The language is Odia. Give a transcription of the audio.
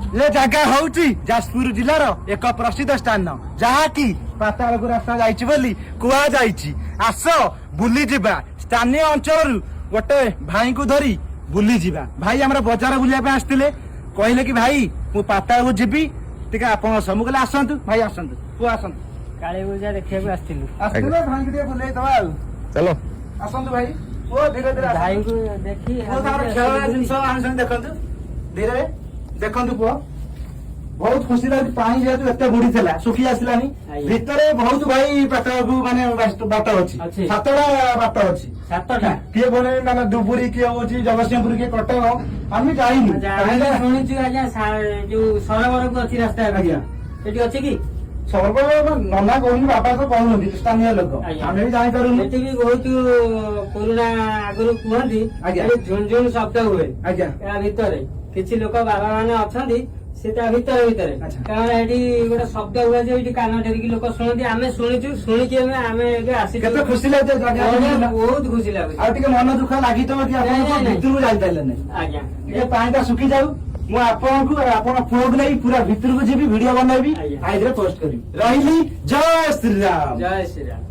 ଏ ଜାଗା ହଉଛି ଯାଜପୁର ଜିଲ୍ଲାର ଏକ ପ୍ରସିଦ୍ଧ ସ୍ଥାନ, ଯାହାକି ପାତାଳକୁ ରାସ୍ତା ଯାଇଛି ବୋଲି କୁହାଯାଇଛି। ଆସ ବୁଲିଯିବା। ସ୍ଥାନୀୟ ଅଞ୍ଚଳରୁ ଗୋଟେ ଭାଇଙ୍କୁ ଧରି ବୁଲିଯିବା। ଭାଇ ଆମର ବଜାର ବୁଲିବା ପାଇଁ ଆସିଥିଲେ। କହିଲେ କି, ଭାଇ, ମୁଁ ପାତାଳକୁ ଯିବି ଟିକେ ଆପଣଙ୍କ ସହ। ମୁଁ କହିଲେ, ଆସନ୍ତୁ ଭାଇ, ଆସନ୍ତୁ, ପୁଅ ଆସନ୍ତୁ। କାଳୀ ପୂଜା ଦେଖିବାକୁ ଆସିଥିଲୁ। ଆସିଥିଲେ, ଭାଇଙ୍କୁ ଟିକେ ବୁଲେଇ ଦବା ଆଉ। ଚାଲ। ଆସନ୍ତୁ ଭାଇ, ପୁଅ ଧୀରେ ଧୀରେ ଆସନ୍ତୁ। ଭାଇଙ୍କୁ ଦେଖି ପୁଅ ତାଙ୍କର ଖେଳନା ଜିନିଷ ଆଣିଛନ୍ତି। ଦେଖନ୍ତୁ, ଧୀରେ ଦେଖନ୍ତୁ ପୁଅ। ବହୁତ ଖୁସି ଲାଗୁଛି। ପାଣି ଯେହେତୁ ଏତେ ବୁଡି ଥିଲା, ଶୁଖି ଆସିଲାନି। ଭିତରେ ବହୁତ ଭାଇ ପାତାଳକୁ ମାନେ ବାଟ ଅଛି। ଅଛି। 7ଟା ବାଟ ଅଛି। 7ଟା? କିଏ ବନେ ମାନେ ଡୁବୁରି, କିଏ ହଉଛି ଜଗତସିଂହପୁର, କିଏ କଟକ। ଆମେ ଯାଇନୁ। ଆମେ ଶୁଣିଛୁ ଆଜ୍ଞା, ଯୋଉ ସରୋବରକୁ ଅଛି ରାସ୍ତା। ସେଠି ଅଛି କି? ସରୋବର ନନା କହୁନି, ବାପା ତ କହୁଛନ୍ତି, ସ୍ଥାନୀୟ ଲୋକ। ଆମେ ବି ଜାଣିପାରୁନୁ। ସେଠି ବି ବହୁତ ପୁରୁଣା ଆଗରୁ କୁହନ୍ତି। ଏଠି ଝୁନଝୁନ ଶବ୍ଦ ହୁଏ। ୟା ଭିତରେ କିଛି ଲୋକ ବାବା ମାନେ ଅଛନ୍ତି, ସେ ତା ଭିତରେ ଭିତରେ। କାରଣ ଏଠି ଗୋଟେ ଶବ୍ଦ ହୁଏ ଯେ ଏଠି କାନ ଡେରିକି ଲୋକ ଶୁଣନ୍ତି। ଆମେ ଶୁଣିଛୁ, ଶୁଣିକି ଆମେ ଏବେ ଆସିଛୁ। କେତେ ଖୁସି ଲାଗୁଛି ଏ ଜାଗା? ବଢିଆ, ବହୁତ ଖୁସି ଲାଗୁଛି। ଆଉ ଟିକେ ମନ ଦୁଃଖ ଲାଗିଥିବ କି ଆପଣ ନାଇଁ, ନାଇଁ, ନାଇଁ। ଭିତରକୁ ଯାଇପାରିଲେ ନାହିଁ। ଟିକେ ପାଣିଟା ଶୁଖି ଯାଉ, ମୁଁ ଆପଣଙ୍କୁ ଆଉ ଆପଣ ପୁଅକୁ ନେଇ ପୁରା ଭିତରକୁ ଯିବି, ଭିଡିଓ ବନେଇବି, ଆଇଥିରେ ପୋଷ୍ଟ କରିବି। ରହିଲି, ଜୟ ଶ୍ରୀରାମ। ଜୟ ଶ୍ରୀରାମ।